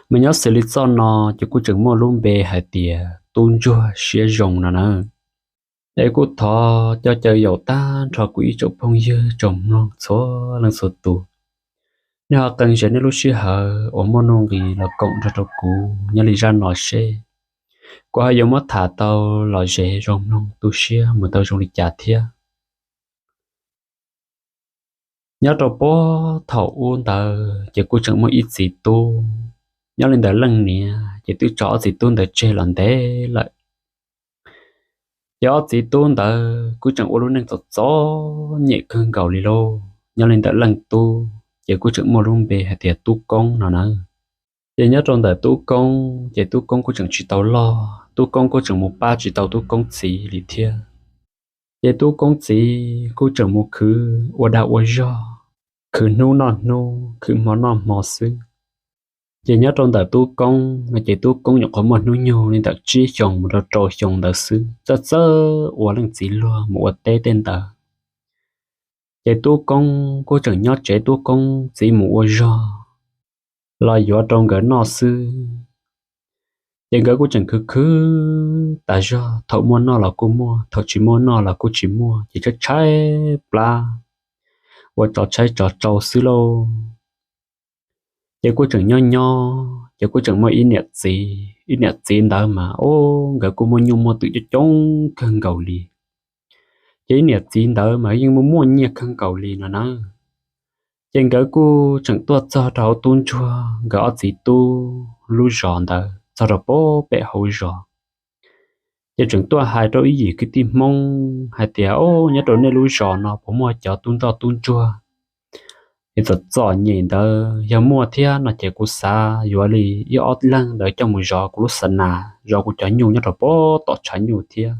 Mas nyob xws li txoj no ces kuj tseem muaj lub npe hais tias tub ntsuag siab zoo no na. Es kuj thov cov caw yaum tag nrho kuv ib tsoom phooj ywg tsoom mloog txhua leej txhua tus, nej ho qee zes nej lub sij hawm uas muaj nuj nqis los koom nrog rau kuv nyob li zaj no seb kuv ho yuav muab tham tau lom zem zoo mloog tu siab mus tau zoo li cas thiab. Nyob rau puag thaum ub ntawd ces kuj tseem muaj ib txiv tub, nyob li ntawd leej niam ces twb tso ob txiv tub ntawd tseg los ntev lawm. Ces ob txiv tub ntawd kuj tseem ua lub neej txom txom nyem kawg nkaus li lauj. Nyob li ntawd leej tub ces kuj tseem muaj lub npe hais tias Tub Koob no na. Ces nyob rau ntawm Tub Koob ces Tub Koob kuj tseem tsis tau loj, Tub Koob kuj tseem mus pab tsis tau Tub Koob txiv li thiab. Ces Tub Koob txiv kuj tseem mus khwv ua dag ua zog, khwv hnub noj hnub, khwv hmo noj hmo xwb. Ces nyob rau ntawm Tub Koob no ces Tub Koob nyuam qhuav muaj hnub nyoog li ntawm tsib xyoos mus rau rau xyoo ntawd xwb, txawj txawj ua leej txiv luag mus ua teb tej ntawd. Ces Tub Koob kuj tseem nyob tsev, Tub Koob txiv mus ua zog los yuav rau nkawd noj xwb. Ces nkawd kuj tseem khwv khwv tas zog, thaum muaj noj los kuj muaj, thaum tsis muaj noj los kuj tsis muaj, ces tshaib tshaib plab ua tsov tshaib tsov tsau xwb lauj. Ces kuj tseem nyob nyob ces kuj tseem muaj ib niam txiv, ib niam txiv ntawd mas ub, nkawd kuj muaj nyuj muaj twm coob coob kawg nkaus li. Ces ib niam txiv ntawd mas yeej muaj muaj nyiaj kawg nkaus li no na. Ces nkawd kuj tseem tuaj txog rau hauv tub ntsuag nkawd ob txiv tub lub zos ntawd, txog rau pem hauv zos. Ces tseem tuaj hais rau ib yim kwv tij Hmoob hais tias, Ub, nyob rau nej lub zos no puas muaj cov tub nroj tub ntsuag es txom txom nyem ntawd? Yog muaj thiab no ces kuv xav yuav li ib ob leeg ntawd coj mus zov kuv lub xa nas, zov kuv cov nyuj nyob rau pem tom tshav nyuj thiab.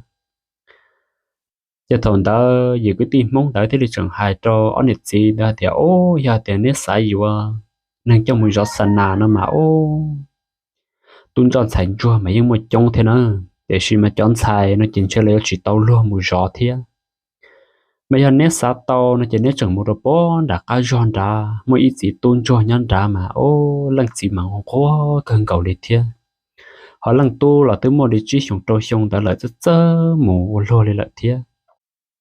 Ces thaum ntawd yim kwv tij Hmoob ntawd thiaj li tseem hais rau ob niam txiv ntawd hais tias, Ub, yog tias neb xav yuav neeg coj mus zov xa nas no mas ub, tub nroj ntxhais ntsuag mas yeej muaj coob thiab na, tiam sis mas cov ntxhais no ces ntshe lawv yuav tsis tau luag mus zov thiab. Mas yog neb xav tau no ces neb tseem mus rau pem nram qab zog nrad, muaj ib txiv tub ntsuag nyob nrad mas ub, leej txiv mas nquag kawg nkaus li thiab. Ho leej tub los twb muaj li tsib xyoos rau xyoo ntawd lawm, txawj txawj mus ua luag li lawm thiab.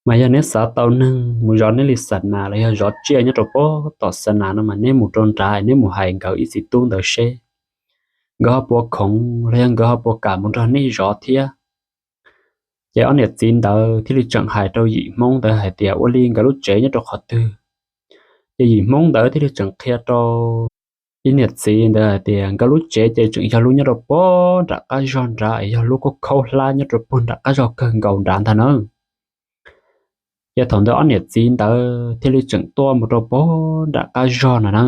Mas yog neb xav tau neeg mus zov neb li xa nas los yog zov tsiaj nyob rau pem tom xa nas no mas neb mus rau nrad, neb mus hais nkawd ib txiv tub ntawd seb nkawd ho puas khoom los yog nkawd ho puas kam mus nrog neb zov thiab. Ces ob niam txiv ntawd thiaj li tseem hais rau yim Hmoob ntawd hais tias ua li nkawd lub tsev nyob rau qhov twg. Ces yim Hmoob ntawd thiaj li tseem qhia rau ib niam txiv ntawd hais tias nkawd lub tsev ces tseem yog lub nyob rau pem nram qab zog nrad, yog lub khaub khaub hlab nyob rau pem nram qab zog kawg nkaus nrad ntag na. Ces thaum ntawd ob niam txiv ntawd thiaj li tseem tuaj mus rau pem nram qab zog no na.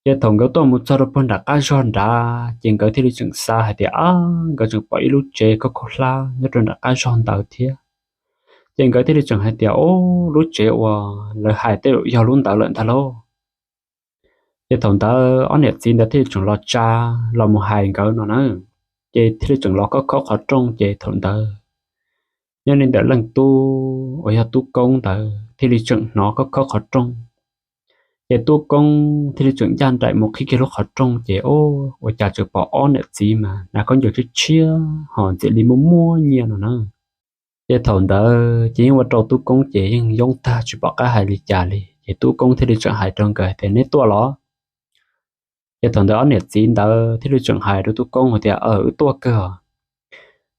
Ces thaum nkawd tuaj mus txog rau pem nram qab zog nrad ces nkawd thiaj li tseem xav hais tias, Ab, nkawd tseem pom ib lub tsev khaub khaub hlab nyob rau nram qab zog ntawd thiab. Ces nkawd thiaj li tseem hais tias, Ub, lub tsev uas lawv hais tej zaum yog lub ntawd lawm ntag lauj. Ces thaum ntawd ob niam txiv ntawd thiaj li tseem los tsa, los mus hais nkawd no na. Ces thiaj li tseem los khaub khaub qhov rooj, ces thaum ntawd nyob li ntawm leej tub uas yog Tub Koob ntawd thiaj li tseem hnov khaub khaub qhov rooj. Ces Tub Koob thiaj li tseem ncaj nraim mus qhib kiag lub qhov rooj, ces ub, ua cas tseem pom ob niam txiv mas hnav khaub ncaws tshiab tshiab ho ntxim li muaj muaj nyiaj no na. Ces thaum ntawd ces yeej ua rau Tub Koob ces yeej yoob tag tsis pom qab hais li cas li. Ces Tub Koob thiaj li tseem hais rau nkawd tias, Neb tuaj los? Ces thaum ntawd ob niam txiv ntawd thiaj li tseem hais rau Tub Koob hais tias, Aw, wb tuaj kawg os.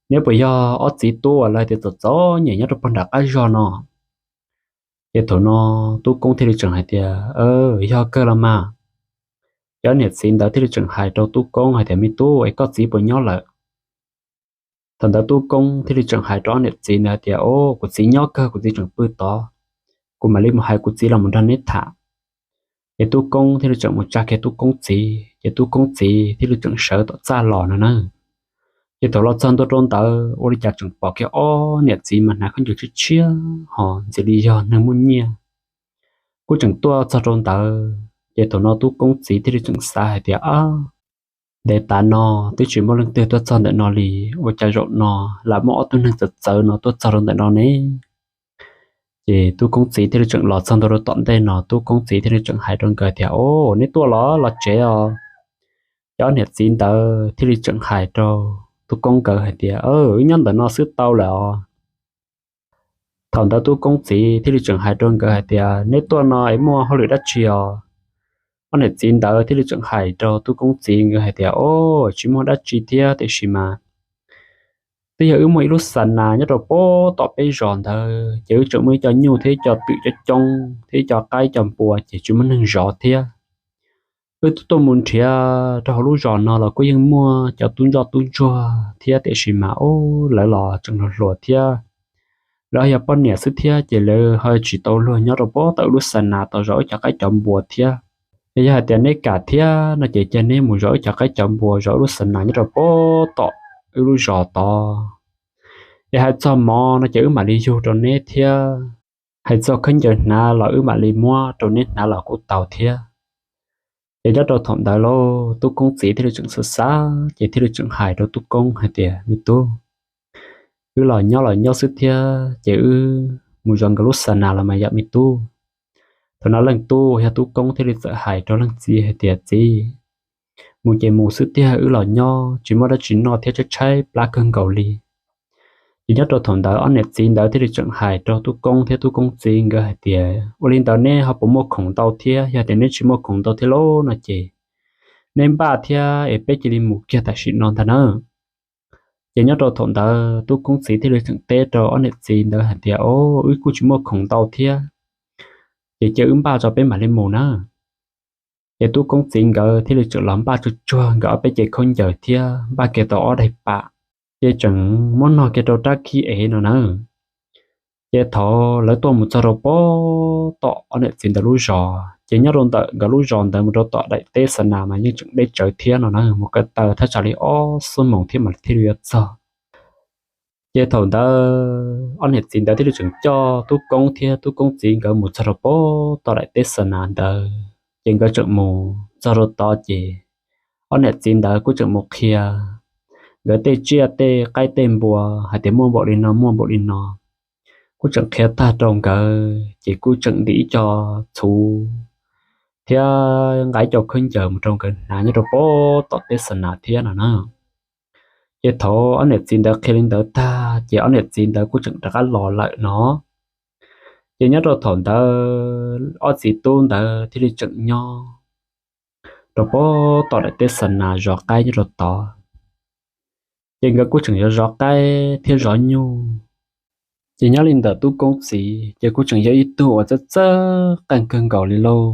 Neb puas yog ob txiv tub uas lawv tias txom txom nyem nyob rau pem nram qab zog no? Ces thaum no Tub Koob thiaj li tseem hais tias, Yog kawg los mas. Ces ob niam txiv ntawd thiaj li tseem hais rau Tub Koob hais tias, Me tub, es koj txiv puas nyob lawm? Thaum ntawd Tub Koob thiaj li tseem hais rau ob niam txiv ntawd hais tias, Au, kuv txiv nyob kawg, kuv txiv tseem pw tod, kuv mam li mus hais kuv txiv los mus nrog neb tham. Ces Tub Koob thiaj li tseem mus tsa kiag Tub Koob txiv, ces Tub Koob txiv thiaj li tseem sawv tom txaj los no na. Ces thaum los txog ntua rau ntawd ua li cas tseem pom kiag ob niam txiv mas hnav khaub ncaws tshiab tshiab ho ntxim li yog neeg muaj nyiaj, kuj tseem tuaj txog rau ntawd. Ces thaum no Tub Koob txiv thiaj li tseem xav hais tias, Ab, ntev tas no twb tsis muaj leej twg tuaj txog ntawm no li, ua cas zaum no lam muaj ob tug neeg txawv txawv no tuaj txog rau ntawm no ne? Ces Tub Koob txiv thiaj li tseem los txog ntua rau tom ntej no, Tub Koob txiv thiaj li tseem hais rau nkawd tias, Au, neb tuaj los los tsev os. Ces ob niam txiv ntawd thiaj li tseem hais rau Tub Koob nkawd hais tias, Wb nyob ntawm no xwb tau lawm os. Thaum ntawd Tub Koob txiv thiaj li tseem hais rau nkawd hais tias, Neb tuaj no es muaj hauj lwm dab tsi os? Ob niam txiv ntawd thiaj li tseem hais rau Tub Koob txiv nkawd hais tias, O, tsis muaj dab tsi thiab, tiam sis mas twb yog wb muaj ib lub xa nas nyob rau pem tom peb zos ntawd, ces wb tseem muaj ib co nyuj thiab ib co twm coob coob thiab ib co qaib ib co npua, ces tsis muaj neeg zov thiab. Wb twb tuaj mus nrhiav rau hauv lub zos no los kuj yeej muaj cov tub ntsoj tub ntsuag thiab, tiam sis mas, o, lawv los tseem hluas hluas thiab, lawv yog poj niam xwb thiab, ces lawv ho tsis tau luag nyob rau pem tom wb lub xa nas tau zov wb cov qaib cov npua thiab. Es yog hais tias neb kam thiab no ces cia neb mus zov wb cov qaib cov npua, zov wb lub xa nas nyob rau pem tom wb lub zos tod. Es hais txog mov no ces wb mam li yug rau neb thiab, hais txog khaub ncaws hnav los wb mam li muab rau neb hnav los kuj tau thiab. Ces nyob rau thaum ntawd lauj, Tub Koob txiv thiaj li tseem xav xav, ces thiaj li tseem hais rau Tub Koob hais tias, Me tub, wb los nyob los nyob xwb thiab, ces wb mus zov nkawd lub xa nas los mas yom me tub. Thaum no leej tub yog Tub Koob thiaj li txawm hais rau leej txiv hais tias, Txiv, mus ces mus xwb tiag, wb los nyob tsis muaj dab tsi noj thiab tshaib tshaib plab kawg nkaus li. Ces nyob rau thaum ntawd ob niam txiv ntawd thiaj li tseem hais rau Tub Koob thiab Tub Koob txiv nkawd hais tias, Ua li ntawd neb ho puas muaj khoom ntau thiab? Yog tias neb tsis muaj khoom ntau thiab lauj no ces neb npaj thiab es peb cia li mus kiag tam sim no ntag nawb. Ces nyob rau thaum ntawd Tub Koob txiv thiaj li tseem teb rau ob niam txiv ntawd hais tias, O, wb kuj tsis muaj khoom ntau thiab, ces cia wb npaj tso peb mam li mus nawb. Ces Tub Koob txiv nkawd thiaj li tseem los npaj tsuag tsuag nkawd ob peb cev khaub ncaws thiab npaj kiag tau ob daim pam, ces tseem muab nog kiag rau rab khib ev no nawb. Ces thaum lawv tuaj mus txog rau pem tom ob niam txiv ntawd lub zos, ces nyob rau ntawm nkawd lub zos ntawd mus rau tom daim teb xa nas mas yeej tseem deb tsawv thiab no na, mus ko taw thaj tsam li ob xuab moos thiab mam li thiaj li yuav txog. Ces thaum ntawd ob niam txiv ntawd thiaj li tseem coj Tub Koob thiab Tub Koob txiv nkawd mus txog rau pem tom daim teb xa nas ntawd. Ces nkawd tseem mus txog rau tod ces ob niam txiv ntawd kuj tseem mus qhia nkawd tej tsiaj tej qaib tej npua hais tias muaj npaum li no muaj npaum li no. Kuj tseem qhia tag rau nkawd ces kuj tseem ntim ib co txhuv thiab nqa ib co khaub ncaws mus rau nkawd hnav nyob rau pem tom teb xa nas thiab no na. Ces thaum ob niam txiv ntawd qhia li ntawd tag ces ob niam txiv ntawd kuj tseem rov qab los lawm no. Ces nyob rau thaum ntawd ob txiv tub ntawd thiaj li tseem nyob rau pem tom daim teb xa nas zov qaib nyob rau tod. Ces nkawd kuj tseem zov zov qaib thiab zov nyuj. Ces nyob li ntawm Tub Koob txiv ces kuj tseem yog ib tug uas txawj txawj qeej kawg nkaus li lauj.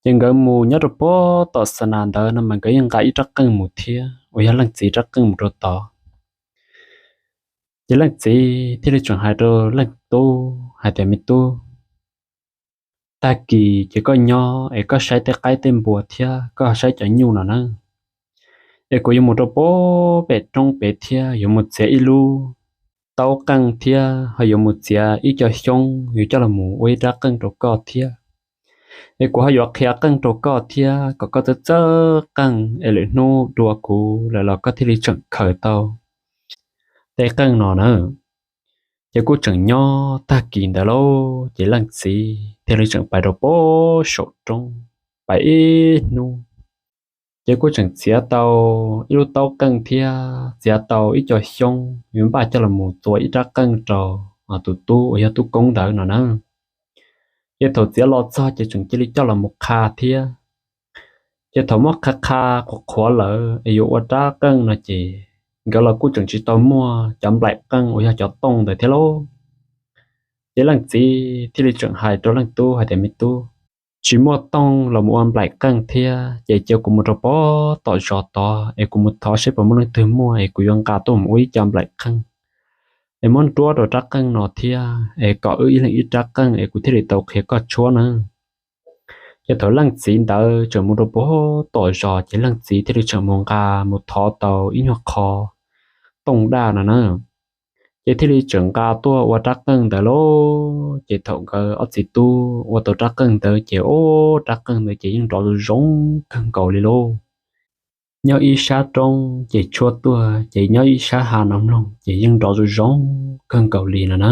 Ces nkawd mus nyob rau pem tom xa nas ntawd no mas nkawd yeej nqa ib rab qeej mus thiab uas yog leej txiv rab qeej mus rau tod. Ces leej txiv thiaj li tseem hais rau leej tub hais tias, Me tub, tag kis ces koj nyob es koj saib tej qaib tej npua thiab koj saib cov nyuj no na. Es kuv yuav mus rau pem roob pem thiab yuav mus txiav ib lub taub qeej thiab ho yuav mus txiav ib co xyoob yuav coj los mus ua ib rab qeej rau koj thiab. Es kuv ho yuav qhia qeej rau koj thiab kom koj txawj txawj qeej es lwm hnub dua kuv lawm los koj thiaj li tseem khaws tau tej qeej no na. Ces kuj tseem nyob tag kis ntawd lauj, ces leej txiv thiaj li tseem pais rau pem saum roob, pais ib hnub. Ces kuj tseem txiav tau ib lub taub qeej thiab txiav tau ib co xyoob yuav npaj coj los mus txua ib rab qeej rau tus tub uas yog Tub Koob ntawd no na. Ces thaum txiav los txog ces tseem cia li coj los mus qha thiab. Ces thaum muab qha qha qhuav qhuav lawm es yuav ua rab qeej no ces nkawd los kuj tseem tsis tau muaj cov nplaim qeej uas yog cov tooj ntawd thiab lauj. Ces leej txiv thiaj li tseem hais rau leej tub hais tias, Me tub, tsis muaj tooj los mus ua nplaim qeej thiab, ces cia kuv mus rau pem tom zos tod es kuv mus thov seb puas muaj leej twg muaj es kuv yuav nqa tuaj mus ua ib co nplaim qeej. Es muab nruab rau rab qeej no thiab es kom wb ib leeg ib rab qeej es kuv thiaj li tau qhia koj tshuab na. Ces thaum leej txiv ntawd tseem mus rau pem tom zos ces leej txiv thiaj li tseem mus nqa mus thov tau ib nyuag qho tooj daj no na. Ces thiaj li tseem nqa tuaj ua rab qeej ntawd lauj. Ces thaum nkawd ob txiv tub ua tau rab qeej ntawd ces, o, rab qeej ntawd ces yeej nrov zoo zoo kawg nkaus li lauj. Nyob ib sab roob ces tshuab tuaj, ces nyob ib sab hav no mloog ces yeej nrov zoo zoo kawg nkaus li no na.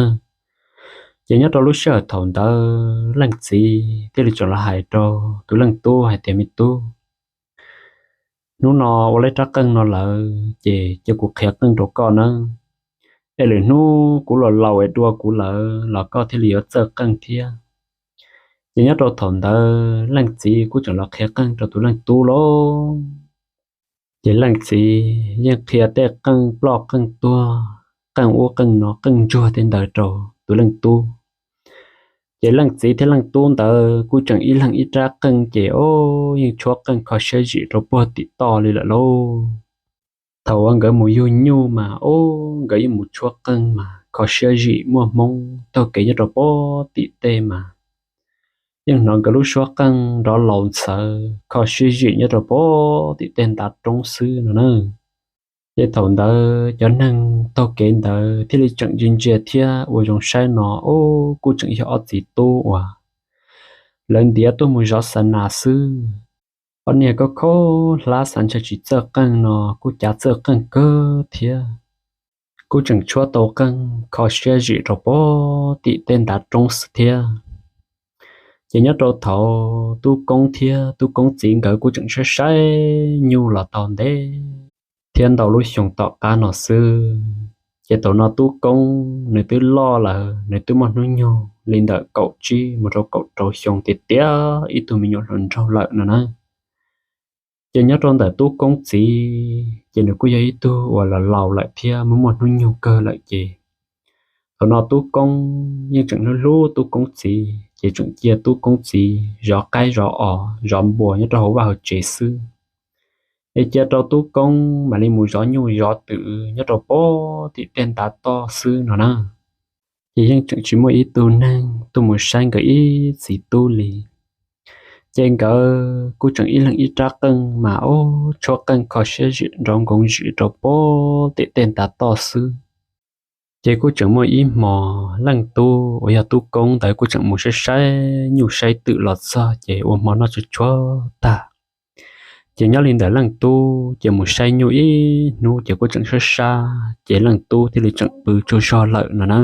Ces nyob rau lub sij hawm thaum ntawd leej txiv thiaj li tseem los hais rau tus leej tub hais tias, Me tub, Hnub no ua lawm rab qeej no lawm ces cia kuv qhia qeej rau koj nawb. Es lwm hnub kuv los laus es dua kuv lawm los koj thiaj li yuav txawj qeej thiab. Ces nyob rau thaum ntawd leej txiv kuj tseem los qhia qeej rau tus leej tub lauj. Ces leej txiv yeej qhia tej qeej ploj qeej tuag, qeej ub qeej no qeej ntsuag tej ntawd rau tus leej tub. Ces leej txiv thiab leej tub ntawd kuj tseem ib leeg ib rab qeej ces o, yeej tshuab qeej kho siab zim rau puag tim toj li lawm lauj. Thaum uas nkawd mus yug nyuj mas o, nkawd yeej mus tshuab qeej mas kho siab zim muaj hmoob taug kev nyob rau puag tim tej mas yeej hnov nkawd lub suab qeej nrov laus ntxhawv kho siab zim nyob rau puag tim tej ntav roob xwb no na. Ces thaum ntawd cov neeg taug kev ntawd thiaj li tseem ntsia ntsia thiab ua zoo saib no o, kuj tseem yog ob txiv tub uas lawv ntiav tuaj mus zov xa nas xwb. Ob niag koj khaub hlab xav ntshe tsis txawj qeej no kuj cav txawj qeej kawg thiab. Kuj tseem tshuab tau qeej kho siab zim rau puag tim tej ntav roob xwb thiab. Ces nyob rau thaum tub koob thiab tub koob txiv nkawd kuj tseem saib saib nyuj los tau ntev thiab ntau lub xyoo tom qab no xwb. Ces thaum no tub koob nws twb loj lawm, nws twb muaj hnub nyoog li ntawm kaum tsib mus rau kaum rau xyoo tiav tiav ib tug me nyuam hluas nraug lawm no na. Ces nyob rau ntawm tub koob txiv ces nws kuj yog ib tug uas los laus lawm thiab muaj muaj hnub nyoog kawg lawm ces thaum no tub koob yeej tseem hlub hlub tub koob txiv ces tseem cia tub koob txiv zov qaib zov os zov npua nyob rau hauv vaj hauv tsev xwb. Es cia rau tub koob mam li mus zov nyuj zov twm nyob rau puag tim tej ntav toj xwb no na. Ces yeej tseem tsis muaj ib tug neeg tuaj mus saib nkawd ib txiv tub li. Ces nkawd kuj tseem ib leeg ib rab qeej mas o, tshuab qeej kho siab zim nrov nkoov zim rau puag tim tej ntav toj xwb. Ces kuj tseem muaj ib hmo leej tub uas yog tub koob ntawd kuj tseem mus saib saib nyuj saib twm los txog ces ua hmo noj tsuag tsuag tag. Ces nyob li ntawm leej tub ces mus saib nyuj ib hnub ces kuj tseem sab sab ces leej tub thiaj li tseem pw tsaug zog lawm no na.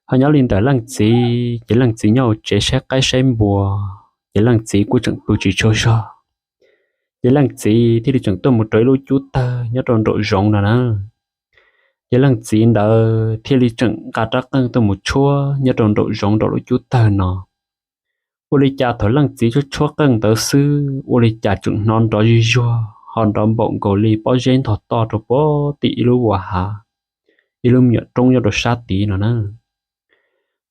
Ho nyob li ntawm leej txiv ces leej txiv nyob hauv tsev saib qaib saib npua, ces leej txiv kuj tseem pw tsis tsaug zog. Ces leej txiv thiaj li tseem tuaj mus rau ib lub cub tawg nyob rau nraum zoov no na. Ces leej txiv ntawd thiaj li tseem nqa rab qeej tuaj mus tshuab nyob rau nraum zoov nraum lub cub tawg no. Ua li cas thaum leej txiv tshuab tshuab qeej ntawd xwb ua li cas tseem hnov nrov zuj zuag ho nrov npaum nkaus li pob zeb ntog toj rau puag tim ib lub vas hav, ib lub me nyuam roob nyob rau sab tid no na.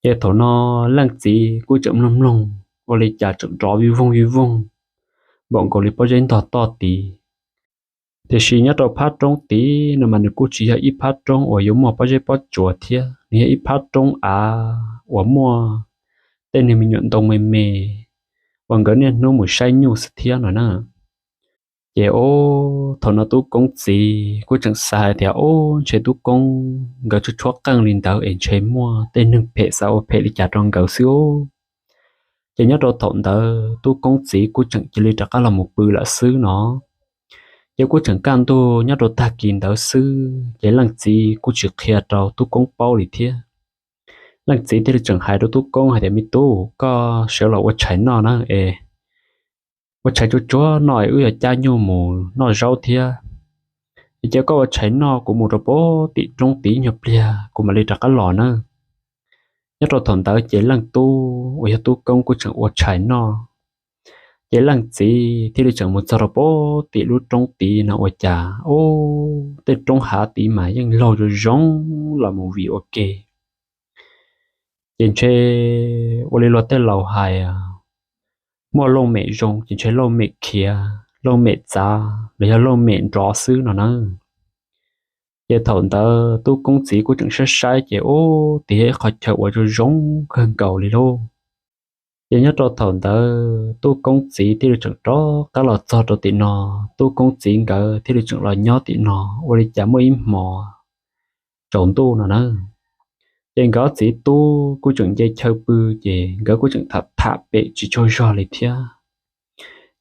Ces thaum no leej txiv kuj tseem mloog mloog ua li cas tseem nrov vij voog vij voog npaum nkaus li pob zeb ntog toj tid. Tiam sis nyob rau phab roob tid no mas nws kuj tsis yog ib phab roob uas yuav muaj pob zeb pob tsuas thiab, nws yog ib phab roob av uas muaj tej niag me nyuam ntoo me me uas nkawd niaj hnub mus saib nyuj xwb thiab no na. Ces o, thaum no tub koob txiv kuj tseem xav hais tias o, ntshe tub koob nkawd tshuab tshuab qeej li ntawd es ntshe muaj tej neeg phem xav ua phem li cas rau nkawd xwb. Ces nyob rau thaum ntawd tub koob txiv kuj tseem cia li rov qab los mus pw lawm xwb no. Ces kuj tseem kaj ntug nyob rau tag kis ntawd xwb ces leej txiv kuj tsis qhia rau tub koob paub li thiab. Leej txiv thiaj li tseem hais rau tub koob hais tias, me tub, koj sawv los ua tshais noj na es ua tshais tsuag tsuag noj es wb yuav cab nyuj mus noj zaub thiab. Es cia koj ua tshais noj, kuv mus rau puag tim roob tid nyuag pliag kuv mam li rov qab los na. Nyob rau thaum ntawd ces leej tub uas yog tub koob kuj tseem ua tshais noj. Ces leej txiv thiaj li tseem mus txog rau puag tim lub roob tid no ua cas o, tej roob hav tid mas yeej laug zoo zoo los mus vim ua ke. Ces ntshe ua li luag tej laus hais, muaj looj mem zoo ces ntshe looj mem khiav, looj mem txav los yog looj mem nrov xwb no na. Ces thaum ntawd tub koob txiv kuj tseem saib saib ces ub, tid yog ib qhov chaw uas zoo zoo kawg nkaus li lauj. Ces nyob rau thaum ntawd tub koob txiv thiaj li tseem rov qab los txog rau tim no. Tub koob txiv nkawd thiaj li tseem los nyob tim no ua li cas muaj ib hmos tsaus ntuj no na. Ces nkawd txiv tub kuj tseem nce chaw pw, ces nkawd kuj tseem tham tham pem tsis tsaug zog li thiab.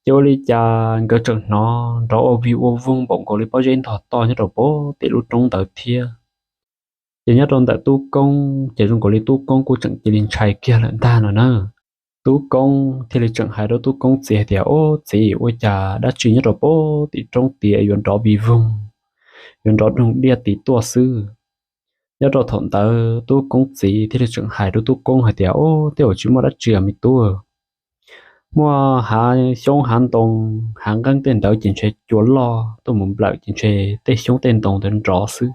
Ces ua li cas nkawd tseem hnov nrov ua vij ua voog npaum nkaus li pob zeb ntog toj nyob rau puag tim lub roob ntawd thiab. Ces nyob rau ntawm tub koob ces zoo nkaus li tub koob kuj tseem cia li ntshai kiag lawm ntag no na. Tub Koob thiaj li tseem hais rau Tub Koob txiv hais tias, Ub txiv, ua cas dab tsi nyob rau pem tim roob tid yuav nrov vij voog, yuav nrov doog diaj tid tuaj xwb. Nyob rau thaum ntawd Tub Koob txiv thiaj li tseem hais rau Tub Koob hais tias, Ub, tej zaum tsis muaj dab tsi os me tub. Muaj hav xyoob hav ntoo, hav nqeeb tej ntawd ces ntshe cua loj tuaj mus nplawm ces ntshe tej xyoob tej ntoo ntawd nrov xwb.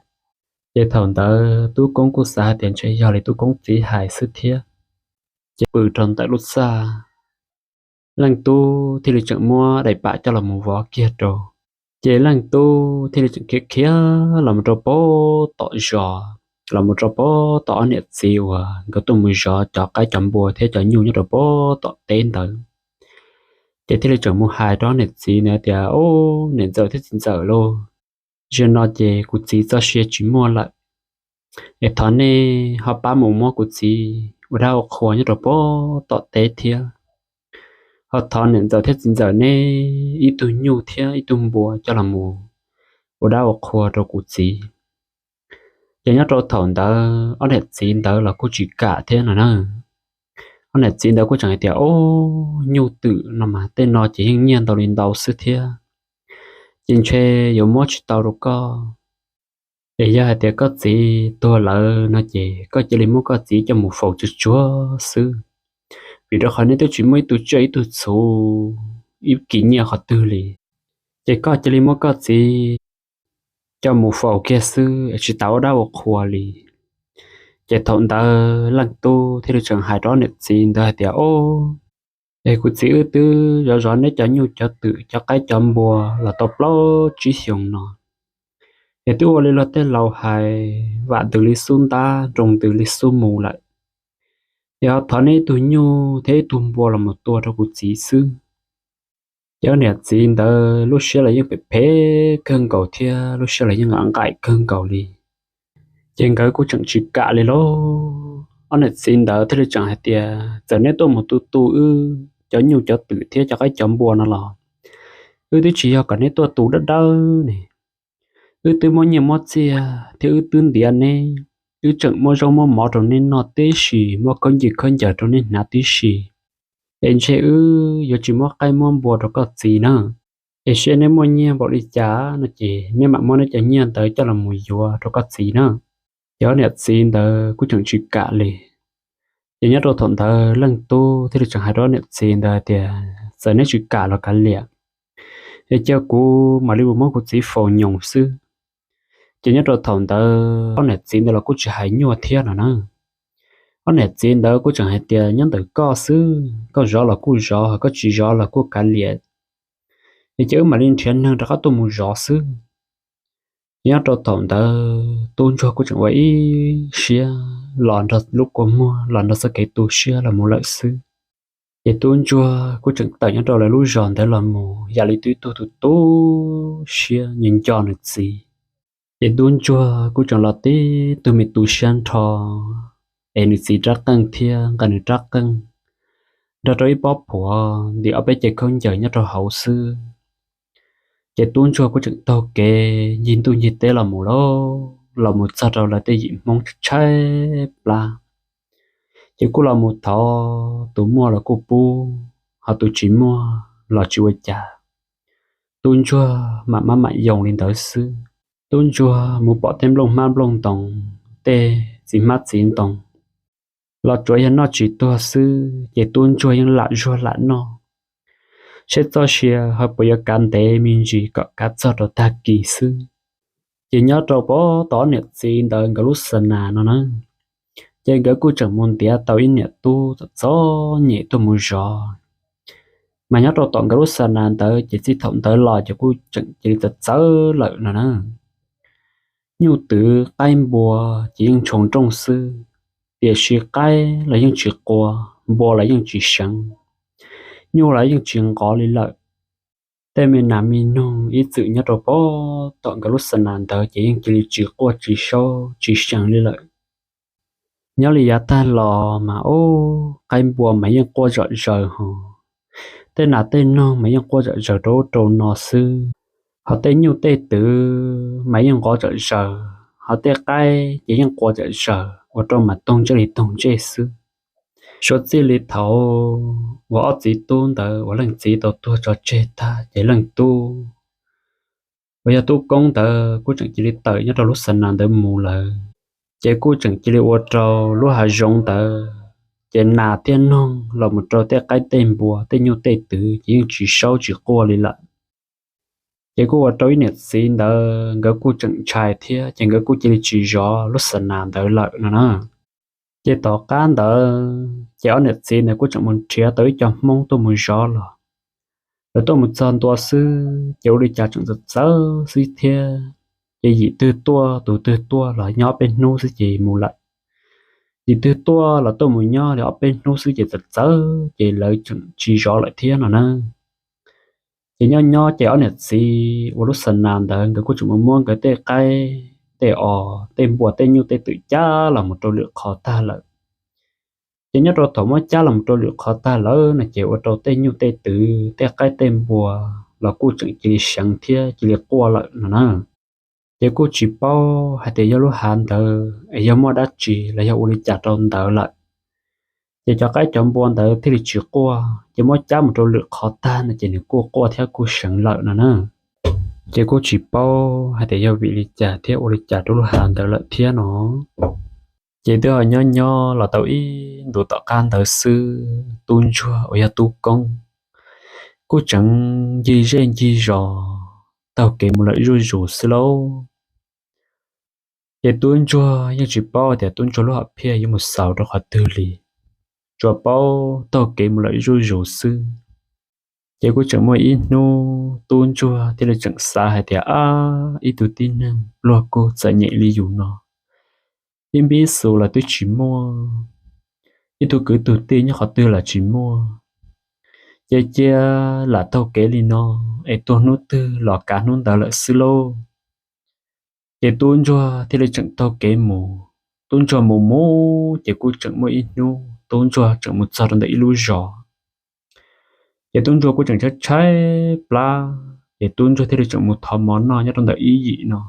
Ces thaum ntawd Tub Koob kuj xav hais tias ntshe yog li Tub Koob txiv hais xwb thiab. Ces pw rau ntawm lub txaj, Leej Tub thiaj li tseem muab daim pam coj los mus vov kiag rau. Ces Leej Tub thiaj li tseem khiav khiav los mus rau pem tom zos, los mus rau pem tom ob niam txiv uas nkawd tuaj mus zov cov qaib cov npua thiab cov nyuj nyob rau pem tom teb ntawd. Ces thiaj li tseem mus hais rau ob niam txiv ntawd tias, Ub niam ntxawm thiab txiv ntxawm lauj, zaum no ces kuv txiv txoj sia tsis muaj lawm, es thov nej ho pab mus muab kuv txiv ua dab ua qhua nyob rau pem tom teb thiab. Ho thov niam ntxawm thiab txiv ntxawm neb ib tug nyuj thiab ib tug npua coj los mus ua dab ua qhua rau kuv txiv. Ces nyob rau thaum ntawd ob niam txiv ntawd los kuj tsis kam thiab no na. Ob niam txiv ntawd kuj tseem hais tias, Ub, nyuj twm no mas tej no ces yeej nyiaj ntau li ntau xwb thiab, ces ntshe yuav muab tsis tau rau koj. Es yog hais tias koj txiv tuag lawm no ces koj cia li muab koj txiv coj mus faus tsuag tsuag xwb, vim rau qhov neb twb tsis muaj ib tug tsiaj ib tug txhu, ib kis nyiaj qhov twg li. Ces koj cia li muab koj txiv coj mus faus kiag xwb es tsis tas ua dab ua qhua li. Ces thaum ntawd Leej Tub thiaj li tseem hais rau niam txiv ntawd hais tias, Ob, es kuv txiv wb twb zov zov neb cov nyuj cov twm cov qaib cov npua los tau plaub tsib xyoos no, es twb ua li luag tej laus hais, vam ntws li xub ntab, nroo ntws li xub mus lawm. Es ho thov neb ib tug nyuj thiab ib tug npua los mus tua rau kuv txiv xwb. Ces ob niam txiv ntawd lub siab los yeej phem phem kawg nkaus thiab lub siab los yeej nqaim nqaim kawg nkaus li. Ces nkawd kuj tseem tsis kam li lauj. Ob niam txiv ntawd thiaj li tseem hais tias, Txawm neb tuaj mus tu tu wb cov nyuj cov twm thiab cov qaib cov npua no los wb twb tsis yog kom neb tuaj tu dawb dawb ne. Wb twb muab nyiaj muab txiaj thiab wb twb ntiav neb, wb tseem muab zaub muab mov rau neb noj tib si, muab khaub ncaws khaub ncaws rau neb hnav tib si. Es ntshe wb yuav tsis muab qaib muab npua rau koj txiv na. Es seb neb muaj nyiaj npaum li cas no ces neb mam muab neb cov nyiaj ntawd coj los mus yuav rau koj txiv na. Ces ob niam txiv ntawd kuj tseem tsis kam li. Ces nyob rau thaum ntawd Leej Tub thiaj li tseem hais rau ob niam txiv ntawd tias, Txawm neb tsis kam los kav liam, es cia kuv mam li mus muab kuv txiv faus nyoos xwb. Ces nyob rau thaum ntawd ob niam txiv ntawd los kuj tsis hais nyuaj thiab no na. Ob niam txiv ntawd kuj tseem hais tias, Nyob ntawm koj xwb, koj zov los kuj zov, koj tsis zov los kuj kav liam, es cia wb mam li nrhiav neeg rov qab tuaj mus zov xwb. Nyob rau thaum ntawd Tub Ntsuag kuj tseem ua ib siab los nrog lub kua muag los nrog txoj kev tu siab los mus lawm xwb. Ces Tub Ntsuag kuj tseem tawm nyob rau lawv lub zos ntawd los mus yam li twb ib tug tu tu siab nco nco nws txiv. Ces Tub Ntsuag kuj tseem los tib tug me tu siab nrho, es nws txiv rab qeej thiab nqa nws rab qeej nrog rau ib pob phuav ntim ob peb ce khaub ncaws nyob rau hauv xwb. Ces Tub Ntsuag kuj tseem taug kev ncig ntuj ncig teb los mus lauj, los mus txog rau lawv tej yim Hmoob tshaib plab. Ces kuj los mus thov, tus muaj los kuj pub, ho tus tsis muaj los tsis ua cas. Tub Ntsuag mam mab mam yoo li ntawd xwb. Tub Ntsuag mus pom tej nplooj hmab nplooj ntoos, tej txiv hmab txiv ntoos los tsuav yog noj tsis tuag xwb, ces Tub Ntsuag yeej lam zuag lam noj, seb txoj sia ho puas yuav kav ntev me ntsis kom kav txog rau tag kis xwb. Ces nyob rau pem tom ob niam txiv ntawd nkawd lub xa nas no na, ces nkawd kuj tseem mus ntiav tau ib niam tub txom txom nyem tuaj mus zov. Mas nyob rau tom nkawd lub xa nas ntawd ces txij thaum ntawd los ces kuj tseem cia li txawv txawv lawm no na. Nyuj twm qaib npua ces yeej ntshua nrooj xwb, tiam sis qaib los yeej tsis qua, npua los yeej tsis seev, nyuj los yeej tsis nqov li lawm. Tej me nas me noog ib txwm nyob rau pem tom nkawd lub xa nas ntawd ces yeej cia li tsis quaj tsis saub tsis seev li lawm. Nyob li yav tag los mas ub, qaib npua mas yeej quaj zom zaws hos, tej nas tej noog mas yeej quaj zom zaws rau ub rau no xwb, hos tej nyuj tej twm mas yeej nqov zom zaws, hos tej qaib ces yeej qua zom zaws ua rau mas toog ntsej li toog ntsej xwb. Suav txij li thaum uas ob txiv tub ntawd uas leej txiv tau tuag tso tseg tag ces leej tub uas yog tub koob ntawd kuj tseem cia li tawm nyob rau lub xa nas ntawd mus lawm. Ces kuj tseem cia li ua rau lub hav zoov ntawd ces nas thiab noog los mus rau tej qaib tej npua tej nyuj tej twm ces yeej tsis saub tsis quaj li lawm. Ces kuj ua rau ib niam txiv ntawd nkawd kuj tseem ntshai thiab ces nkawd kuj cia li tsis zov lub xa nas ntawd lawm no na. Ces tom qab ntawd ces ob niam txiv ntawd kuj tseem mus nrhiav tau ib co Hmoob tuaj mus zov los, lawv tuaj mus txog ntua xwb ces ua li cas tseem txawv txawv xwb thiab. Ces yim twg tuaj tus twg tuaj los nyob ob peb hnub xwb ces mus lawm. Yim twg tuaj los tuaj mus nyob li ob peb hnub xwb ces txawv txawv ces lawv tseem tsis zov lawm thiab no na. Ces nyob nyob ces ob niam txiv ua lub xa nas ntawd nkawd kuj tseem mus muab nkawd tej qaib tej os tej npua tej nyuj tej twm cab los mus rau lwm qhov tag lawm. Ces nyob rau thaum muab cab los mus rau lwm qhov tag lawm no ces ua rau tej nyuj tej twm tej qaib tej npua los kuj tseem cia li seev thiab cia li quaj lawm no na. Ces kuj tsis paub hais tias yog lub hav ntawd es yog muaj dab tsi los yog ua li cas rau ntawd lawm. Ces cov qaib cov npua ntawd thiaj li tsis quaj, ces muab cab mus rau lwm qhov tag no ces nws kuj quaj thiab kuj seev lawm no na. Ces kuj tsis paub hais tias yog vim li cas thiab ua li cas rau lub hav ntawd lawm thiab no. Ces twb ho nyob nyob los tau ib ntus tom qab ntawd xwb tub ntsuag uas yog tub koob kuj tseem ncig zej ncig zos taug kev mus lawm zuj zus xwb lauj. Ces tub ntsuag yeej tsis paub tias tub ntsuag lub hom phiaj yuav mus xaus rau qhov twg li, tsuas paub taug kev mus lawm zuj zus xwb. Ces kuj tseem muaj ib hnub tub ntsuag thiaj li tseem xav hais tias, ab, ib tug tib neeg pluag kug txom nyem li yus no, ib npib xus los twb tsis muaj, ib tug kwv tug tij nyob qhov twg los tsis muaj, ces cia lam taug kev li no es tuag hnub twg los kav hnub ntawd lawm xwb lauj. Ces tub ntsuag thiaj li tseem taug kev mus. Tub ntsuag mus mus ces kuj tseem muaj ib hnub tub ntsuag tseem mus txog rau ntawm ib lub zos. Ces tub ntsuag kuj tseem tshaib tshaib plab, ces tub ntsuag thiaj li tseem mus thov mov noj nyob rau ntawm ib yim no.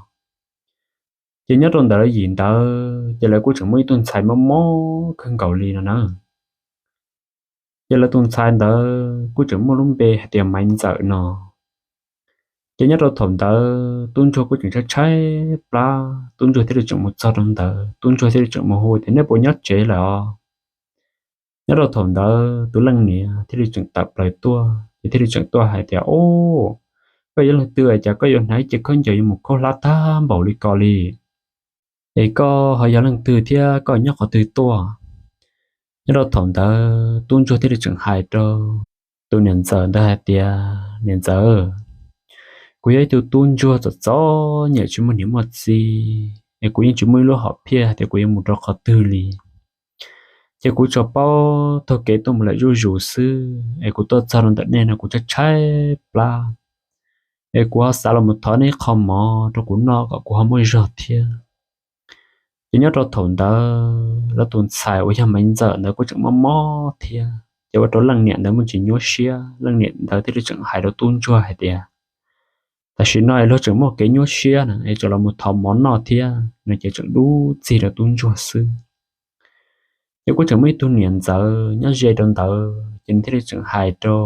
Ces nyob rau ntawm lawv yim ntawd ces lawv kuj tseem muaj ib tug ntxhais mob mob kawg nkaus li no na. Ces lawv tus ntxhais ntawd kuj tseem muaj lub npe hais tias Maiv Ntxawm no. Ces nyob rau thaum ntawd tub ntsuag kuj tseem tshaib tshaib plab, tub ntsuag thiaj li tseem mus txog rau ntawd, tub ntsuag thiaj li tseem mus hu tias, nej puas nyob tsev lawm os? Nyob rau thaum ntawd tus leej niam thiaj li tseem tawm plaws tuaj, ces thiaj li tseem tuaj hais tias, o, koj yog leej twg es cas koj yuav hnav ib ce khaub ncaws yuav mus khaub hlab tag npaum li ko li? Es koj ho yog leej twg thiab koj nyob qhov twg tuaj? Nyob rau thaum ntawd tub ntsuag thiaj li tseem hais rau tus niam ntxawm ntawd hais tias, niam ntxawm, kuv yog ib tug tub ntsuag txom txom nyem tsis muaj niam muaj txiv, es kuv yeej tsis muaj ib lub hom phiaj tias kuv yuav mus rau qhov twg li. Ces kuv tsuas paub taug kev tuaj mus lawm zuj zus xwb, es kuv tuaj txog rau ntawm nej no kuv tshaib tshaib plab, es kuv ho xav los mus thov nej ib qho mov rau kuv noj kom kuv ho muaj zog thiab. Ces nyob rau thaum ntawd lawv tus ntxhais uas yog Maiv Ntxawm ntawd kuj tseem mob mob thiab, ces ua rau leej niam ntawd muaj tsis nyuaj siab, leej niam ntawd thiaj li tseem hais rau tub ntsuag hais tias, tam sim no es luag tseem muaj kev nyuaj siab na, es tseem los mus thov mov noj thiab no ces tseem dub txig rau tub ntsuag xwb. Ces kuj tseem muaj ib tug niam ntxawm nyob ze rau ntawd, ces nws thiaj li tseem hais rau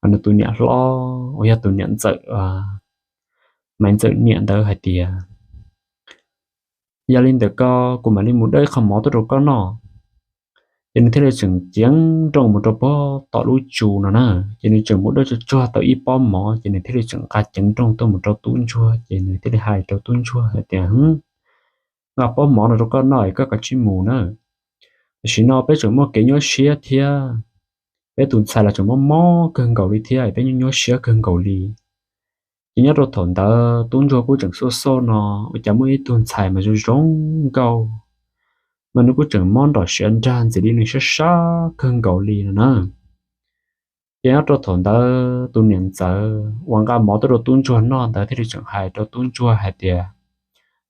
nws tus niam hlob uas yog tus niam ntxawm, Maiv Ntxawm niam ntawd hais tias, yog li ntawd ko kuv mam li mus dawb ib qho mov tuaj rau koj noj. Ces nws thiaj li tseem ceev nrooj mus rau pob tom lub tsu no na, ces nws tseem mus dawb tsuag tsuag tau ib pob mov, ces nws thiaj li tseem nqa ceev nrooj tuaj mus rau tub ntsuag, ces nws thiaj li hais rau tub ntsuag hais tias, nqa pob mov no rau koj noj es koj kav tsij mus na. Tam sim no peb tseem muaj kev nyuaj siab thiab, peb tus ntxhais los tseem mob mob kawg nkaus li thiab, peb nyuaj nyuaj siab kawg nkaus li. Ces nyob rau thaum ntawd tub ntsuag kuj tseem xauj xauj no, ua cas muaj ib tug ntxhais mas zoo zoo nkauj, mas nws kuj tseem mob nrom siav nrag ntxim li nws sab sab kawg nkaus li no na. Ces nyob rau thaum ntawd tus niam ntxawm uas nqa mov tuaj rau tub ntsuag noj ntawd thiaj li tseem hais rau tub ntsuag hais tias,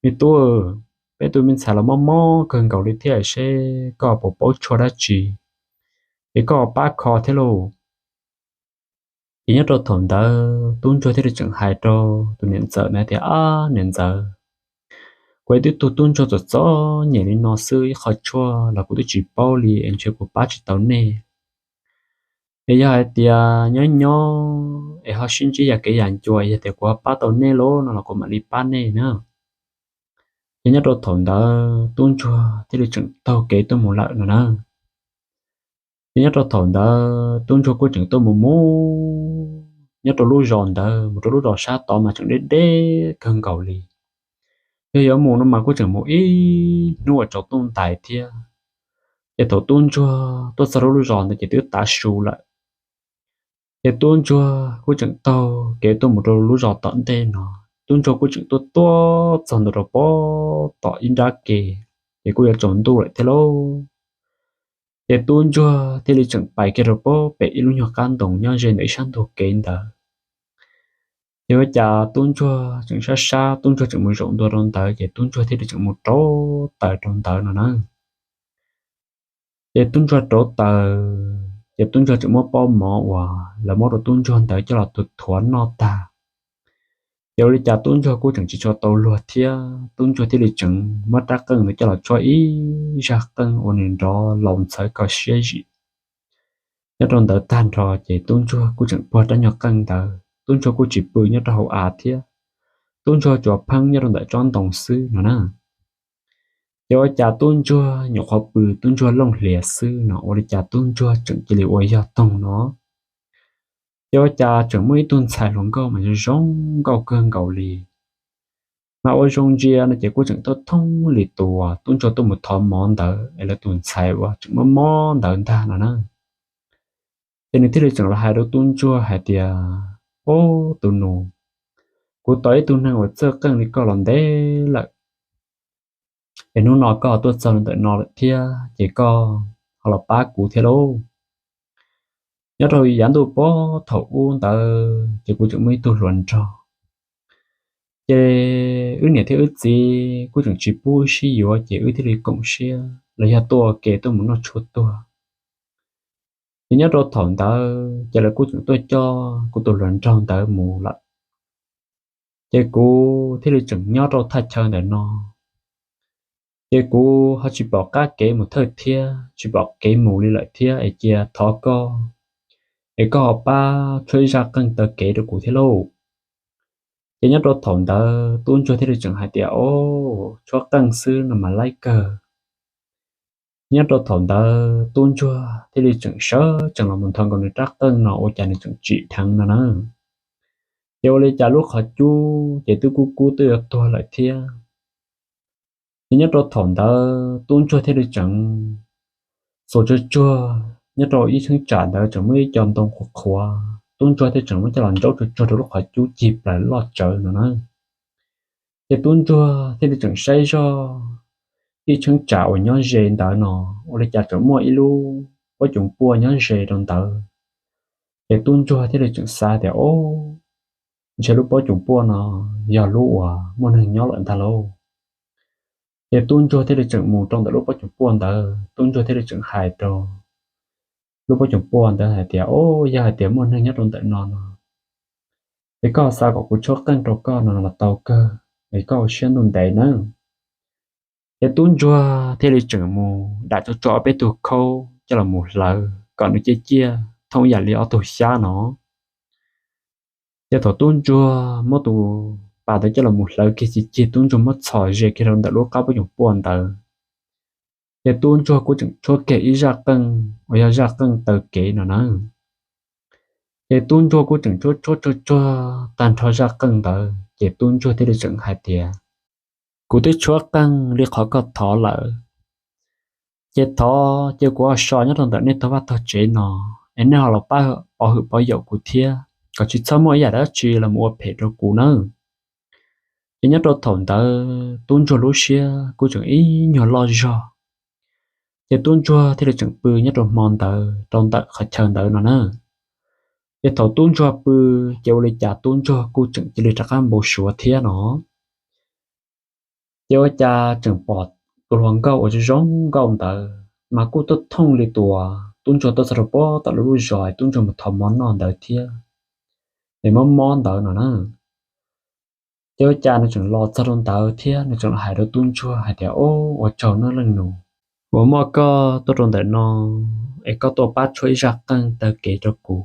me tub, peb tus me ntxhais los mob mob kawg nkaus li thiab seb koj puas paub tshuaj dab tsi, es koj pab kho thiab lauj. Ces nyob rau thaum ntawd tub ntsuag thiaj li tseem hais rau tus niam ntxawm ntawd tias, ab niam ntxawm, Kuv twb tuag tub ntsuag txom txom nyem li no xwb, ib qho tshuaj los kuv twb tsis paub li es ntshe kuv pab tsis tau nej. Es yog hais tias nyob nyob es ho sib ntsib yam kev yam ncua, yog tias kuv ho pab tau nej lawm no los kuv mam li pab nej na. Ces nyob rau thaum ntawd tub ntsuag thiaj li tseem taug kev tuaj mus lawm no na. Ces nyob rau thaum ntawd tub ntsuag kuj tseem tuaj mus mus nyob rau lub zos ntawd mus rau lub zos sab tod mas tseem deb deb kawg nkaus li. Yog yuav mus no mas kuj tseem mus ib hnub uas tsaus ntuj ntais thiab. Ces thaum tub ntsuag tuaj txog lub zos ntawd ces twb tav su lawm. Ces tub ntsuag kuj tseem taug kev tuaj mus rau lub zos tom ntej no. Tub ntsuag kuj tseem tuaj tuaj txog ntawm rau pob tom ib nrab ke, ces kuj yuav tsaus ntuj lawm thiab lauj. Ces tub ntsuag thiaj li tseem pais kiag rau pob pem ib lub nyuag qab ntoo nyob ze ntawm ib sab ntug kev ntawd. Ces ua cas tub ntsuag tseem sab sab, tub ntsuag tseem mus zaum ntua rau ntawd ces tub ntsuag thiaj li tseem mus rauv taws rau ntawd no na. Ces tub ntsuag rauv taws, ces tub ntsuag tseem muab pob mov uas lawv muab rau tub ntsuag ntawd coj los tus thuav noj tag. Ces ua li cas tub ntsuag kuj tseem tsis tshua tau luag thiab, tub ntsuag thiaj li tseem muab rab qeej ntawd coj los tshuab ib zaj qeej uas nws nrov laus ntxhawv kho siab zim. Nyob rau ntawd tag nrho ces tub ntsuag kuj tseem puag rab nyuag qeej ntawd, tub ntsuag kuj tsis pw nyob rau hauv av thiab, tub ntsuag tsuas pheeb nyob rau ntawm tsob ntoo xwb no na. Ces ua cas tub ntsuag nyuam qhuav pw tub ntsuag looj hlias xwb no ua li cas tub ntsuag tseem cia li ua yog toog no. Ces ua cas tseem muaj ib tug ntxhais hluas nkauj mas zoo zoo nkauj kawg nkaus li, mas ua zoo ntsia no ces kuj tseem tuaj thooj li tus tub ntsuag tuaj mus thov mov ntawd es lawv tus ntxhais uas tseem muab mob ntawd ntag no na. Ces nws thiaj li tseem los hais rau tub ntsuag hais tias, Ob, tus nus, kuv tos ib tug neeg uas txawj qeej li koj los ntev lawm, es hnub no koj tuaj txog ntawm no lawm thiab ces koj ho los pab kuv thiab lauj. Nyob rau yav ntuj pob thaum ub ntawd ces kuv tseem muaj ib tug hluas nraug, ces wb niam thiab wb txiv kuj tseem tsis pub wb sib yuav ces wb thiaj li koom siab los yog tuaj ua ke tuaj mus noj tshuaj tuag. Ces nyob rau thaum ntawd ces lawv kuj tseem tuaj coj kuv tus hluas nraug ntawd mus lawm. Ces kuv thiaj li tseem nyob rau thaj chaw ntawm no, ces kuv ho tsis pom qab kev mus thawj thiab tsis pom kev mus li lawm thiab es cia thov koj es koj ho pab tshuab ib zaj qeej taw kev rau kuv thiab lauj. Ces nyob rau thaum ntawd tub ntsuag thiaj li tseem hais tias, Ob, tshuab qeej xwb no mas laib kawg. Nyob rau thaum ntawd tub ntsuag thiaj li tseem sawv tsees los mus nthos nkaus nws rab qeej no ua cas nws tseem tsim dheev no na. Ces ua li cas lub qhov cub ces twb kub kub twb yuav tuag lawm thiab. Ces nyob rau thaum ntawd tub ntsuag thiaj li tseem txuas tsuag tsuag nyob rau ib cheeb tsam ntawd tseem muaj ib co ntoo qhuav qhuav, tub ntsuag thiaj tseem muab coj los ntsaub tsuag tsuag rau lub qhov cub cig plaws loj tsawv no na. Ces tub ntsuag thiaj li tseem saib zoj ib cheeb tsam uas nyob ze ntawd no, ua li cas tseem muaj ib lub pob coom puaj nyob ze rau ntawd. Ces tub ntsuag thiaj li tseem xav tias, Ob, ntshe lub pob coom puaj no yog lub uas muaj neeg nyob lawm ntag lauj. Ces tub ntsuag thiaj li tseem mus rau ntawm lub pob coom puaj ntawd, tub ntsuag thiaj li tseem hais rau lub pob coom puaj ntawd hais tias, Ob, yog hais tias muaj neeg nyob rau ntawm no no es koj xav kom kuv tshuab qeej rau koj no los tau kawg, es koj ua siab ntuj ntev nawb. Ces tub ntsuag thiaj li tseem mus dam tso tso ob peb tug khaub coj los mus hlawv kom nws ciaj ciaj thooj yam li ob tug xyab no. Ces thaum tub ntsuag muab tus pas ntawd coj los mus hlawv kiag cig cig, tub ntsuag muab txhos ze kiag rau ntawm lub qab pob coom puaj ntawd. Ces tub ntsuag kuj tseem tshuab kiag ib zaj qeej uas yog zaj qeej taw kev no na. Ces tub ntsuag kuj tseem tshuab tshuab tshuab tshuab tag nrho zaj qeej ntawd ces tub ntsuag thiaj li tseem hais tias, Kuv twb tshuab qeej li qhov koj thov lawm, ces thov ces kuv ho so nyob rau ntawm nej tog vaj tog tsev no, es nej ho los pab pov hwm pov yaum kuv thiab, kom tsis txhob muaj ib yam dab tsi los mus ua phem rau kuv nawb. Ces nyob rau thaum ntawd tub ntsuag lub siab kuj tseem ib nyuag loj zog, ces tub ntsuag thiaj li tseem pw nyob rau hmo ntawd rau ntawm qhov chaw ntawd no na. Ces thaum tub ntsuag pw, ces ua li cas tub ntsuag kuj tseem cia li rov qab npau suav thiab no. Ces ua cas tseem pom tus hluas nkauj uas zoo nkauj ntawd mas kuj tuaj thooj li tus tub ntsuag tuaj txog rau pob tom lub lub zos tub ntsuag mus thov mov noj ntawd thiab, es mob mob ntawd no na. Ces ua cas nws tseem los txog rau ntawd thiab nws tseem los hais rau tub ntsuag hais tias, Ob, ua tsaug nawb leej nus, uas muaj koj tuaj rau ntawm no es koj tuaj pab tshuab ib zaj qeej taw kev rau kuv.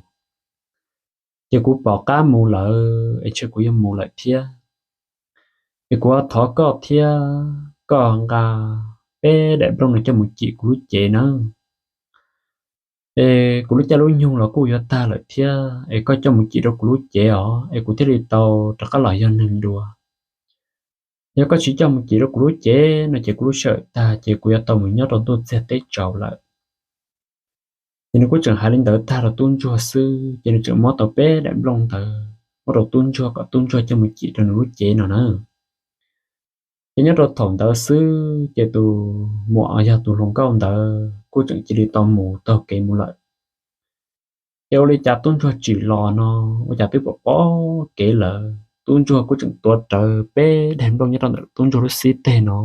Ces kuv pom qab mus lawm es ntshe kuv yuav mus lawm thiab. Es kuv thov koj thiab, koj nqa peb daim nplooj no coj mus cim kuv lub cev nawb. Es kuv lub caij lub nyoog los kuj yuav tag lawm thiab, es koj coj mus cim rau kuv lub cev os, es kuv thiaj li tau rov qab los yog neeg dua. Yog koj tsis coj mus cim rau kuv lub cev no ces kuv lub sij hawm tag ces kuv yuav tau mus nyob rau ntuj txiag teb tsaus lawm. Ces nws kuj tseem hais li ntawd tag rau tub ntsuag xwb ces nws tseem muab tau peb daim nplooj ntawd muab rau tub ntsuag kom tub ntsuag coj mus cim rau nws lub cev no na. Ces nyob rau thaum ntawd xwb ces tus muam yog tus hluas nkauj ntawd kuj tseem cia li tau mus taug kev mus lawm. Ces ua li cas tub ntsuag tsim los no, ua cas twb pom pom kev lawm, tub ntsuag kuj tseem tuav rawv peb daim nplooj nyob rau ntawm tub ntsuag lub xib teg no.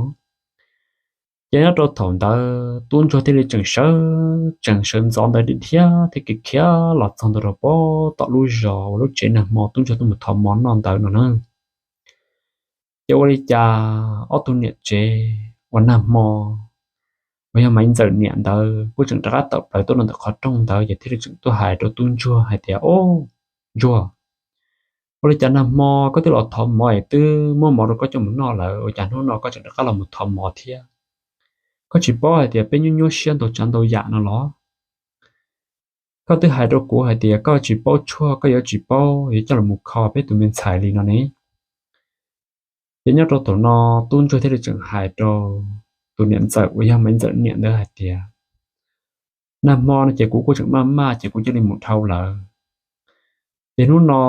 Ces nyob rau thaum ntawd tub ntsuag thiaj li tseem sawv tsees sawv ntxov ntawd dhia thiab khiav khiav los txog ntawm rau pem tom lub zos uas lub tsev nag hmo tub ntsuag tuaj mus thov mov noj ntawd no na. Ces ua li cas ob tug niam tsev uas nag hmo uas yog Maiv Ntxawm niam ntawd kuj tseem rov qab tawm plaws tuaj rau ntawm qhov rooj ntawd ces thiaj li tseem tuaj hais rau tub ntsuag hais tias, Ob, ntsuag, ua li cas nag hmo koj twb los thov mov es twb muab mov rau koj coj mus noj lawm, ua cas hnub no koj tseem rov qab los mus thov mov thiab? Koj tsis paub hais tias peb nyuaj nyuaj siab ntau tsav ntau yam no los? Koj twb hais rau kuv hais tias koj tsis paub tshuaj, koj yuav tsis paub yuav coj los mus kho peb tus me ntxhais li no ne. Ces nyob rau thaum no tub ntsuag thiaj li tseem hais rau tus niam ntxawm uas yog Maiv Ntxawm niam ntawd hais tias, Nag hmo no ces kuv kuj tseem maj maj ces kuv cia li mus dhau lawm. Ces hnub no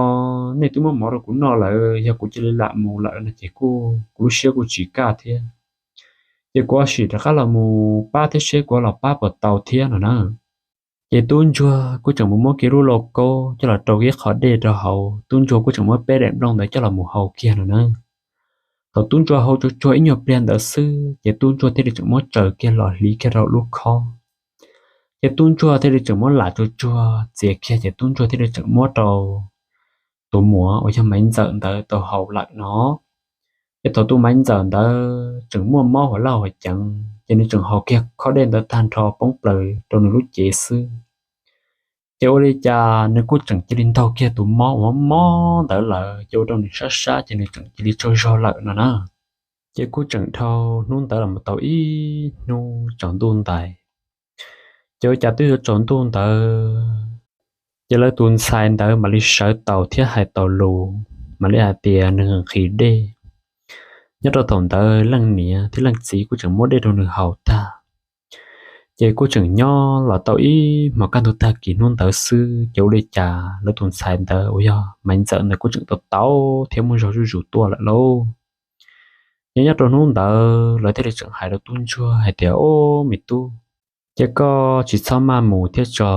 nej twb muab mov rau kuv noj lawm, yog kuv cia li lam mus lawm no ces kuv lub siab kuj tsis kaj thiab. Ces kuv sim rov qab los mus pab thiab seb kuv los pab puas tau thiab no na. Ces tub ntsuag kuj tseem mus muab kiag lub lauj kaub coj los rau kiag qhov dej rau hauv, tub ntsuag kuj tseem muab peb daim nplooj ntawd coj los mus hau kiag no na. Thaum tub ntsuag hau tsuag tsuag ib nyuag pliag ntawd xwb ces tub ntsuag thiaj li tseem muab tsaws kiag los hliv kiag rau lub khob. Ces tub ntsuag thiaj li tseem muab lam tsuag tsuag txiav kiag ces tub ntsuag thiaj li tseem muab rau tus muam uas yog Maiv Ntxawm ntawd tau haus lawm no. Ces thaum tus Maiv Ntxawm ntawd tseem muaj mob hauv laj hauv ceev ces nws tseem haus kiag khob dej ntawd tag nrho poob plaws rau nws lub cev xwb. Ces ua li cas nws kuj tseem cia li ntaug kiag tus mob uas mob ntawd lawm ces ua rau nws sab sab ces nws tseem cia li tsaug zog lawm no na. Ces kuj tseem dhau hnub ntawd los tau ib hnub tsaus ntuj ntais. Ces ua cas twb yuav tsaus ntuj ntawd ces lawv tus ntxhais ntawd mam li sawv taus thiab hais taus lus, mam li hais tias nws nqhis dej. Nyob rau thaum ntawd leej niam thiab leej txiv kuj tseem muab dej rau nws haus tag. Ces kuj tseem nyob los tau ib hmos kaj ntug tag kis hnub ntawd xwb ces ua li cas lawv tus ntxhais ntawd uas yog Maiv Ntxawm ntawd kuj tseem tau tau thiab muaj zog zuj zus tuaj lawm lauj. Ces nyob rau hnub ntawd lawv thiaj li tseem hais rau tub ntsuag hais tias, Ob, me tub, ces koj tsis txhob maj mus thiab tso,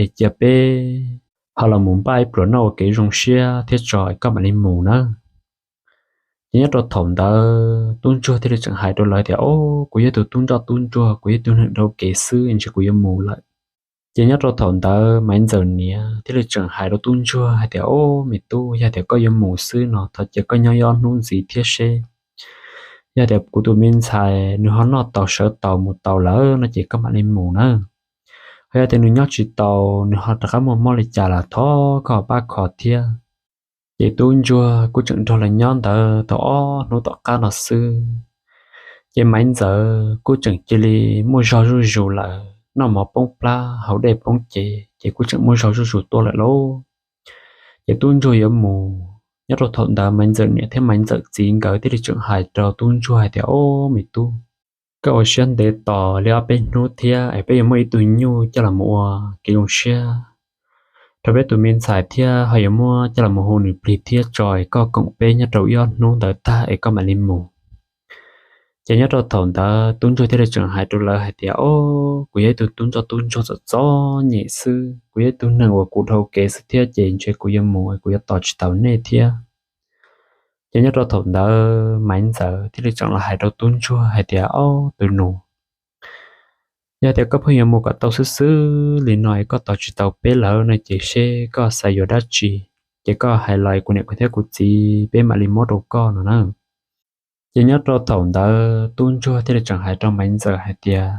es cia peb ho los mus npaj ib pluas noj ua kev zoo siab thiab tso es koj mam li mus nawb. Ces nyob rau thaum ntawd tub ntsuag thiaj li tseem hais rau lawv tias, Ob, kuv yog tus tub ntsoj tub ntsuag, kuv yog tus neeg dhau kev xwb, ntshe kuv yuav mus lawm. Ces nyob rau thaum ntawd Maiv Ntxawm niam thiaj li tseem hais rau tub ntsuag hais tias, Ob, me tub, yog tias koj yuav mus xwb no thov cia koj nyob ib ob hnub ntxiv thiab seb yog tias kuv tus me ntxhais nws ho noj tau sawv taus mus taus lawm no ces koj mam li mus nawb. Ho yog tias nws nyob tsis taus, nws ho rov qab muaj mob li cas los thov koj pab kho thiab. Ces tub ntsuag kuj tseem nrog lawv nyob ntawd tau ob hnub tom qab no xwb, ces Maiv Ntxawm kuj tseem cia li muaj zog zuj zus lawm, noj mov poob plab haus dej poob cev ces kuj tseem muaj zog zuj zus tuaj lawm lauj. Ces tub ntsuag yuav mus. Nyob rau thaum ntawd Maiv Ntxawm niam thiab Maiv Ntxawm txiv nkawd thiaj li tseem hais rau tub ntsuag hais tias, Ob, me tub, koj ua siab ntev tos li ob peb hnub thiab es peb yuav muaj ib tug nyuj coj los mus ua kev zoo siab rau peb tus me ntxhais thiab ho yuav muab coj los mus hu nws plig thiab tso es koj koom peb nyob rau ib ob hnub ntawd tag es koj mam li mus. Ces nyob rau thaum ntawd tub ntsuag thiaj li tseem hais rau lawv hais tias, Ob, kuv yog ib tug tub ntsoj tub ntsuag txom txom nyem xwb, kuv yog ib tug neeg uas kuv dhau kev xwb thiab ces ntshe kuv yuav mus kuv yuav tos tsis taus nej thiab. Ces nyob rau thaum ntawd Maiv Ntxawm thiaj li tseem los hais rau tub ntsuag hais tias, Ob, tus nus, yog tias koj pheej yuav mus kom tau xwb xwb li no es koj tos tsis tau peb lawm no ces seb koj xav yuav dab tsi. ces koj hais los kuv niam thiab kuv txiv peb mam li muab rau koj no na. Ces nyob rau thaum ntawd tub ntsuag thiaj li tseem hais rau Maiv Ntxawm hais tias,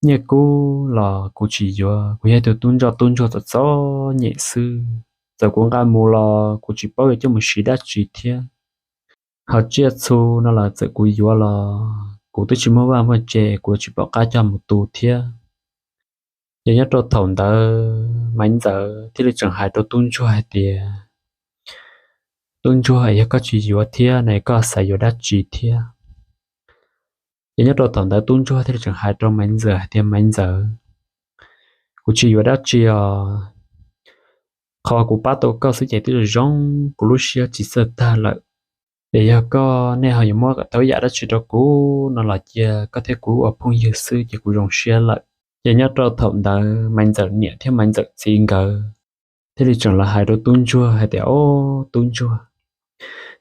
Nyiaj kub los kuv tsis yuav, kuv yog ib tug tub ntsoj tub ntsuag txom txom nyem xwb. Txawm kuv nqa mus los kuv tsis paub yuav coj mus siv dab tsi thiab. Ho tsiaj txhu no los txawm kuv yuav los kuv twb tsis muaj vaj muaj tse, kuv tsis pom qab coj mus tu thiab. Ces nyob rau thaum ntawd Maiv Ntxawm thiaj li tseem hais rau tub ntsuag hais tias, Tub ntsuag, yog koj tsis yuav thiab no koj xav yuav dab tsi thiab? Ces nyob rau thaum ntawd tub ntsuag thiaj li tseem hais rau Maiv Ntxawm hais tias, Maiv Ntxawm, kuv tsis yuav dab tsi os. Qhov kuv pab tau koj xwb ces twb zoo zoo, kuv lub siab tsis txawj tag lawm. Es yog koj, nej ho yuav muab kom tau yam dab tsi rau kuv no los cia koj thiab kuv ua phooj ywg xwb ces kuv zoo siab lawm. Ces nyob rau thaum ntawd Maiv Ntxawm niam thiab Maiv Ntxawm txiv nkawd thiaj li tseem los hais rau tub ntsuag hais tias, Ob, tub ntsuag,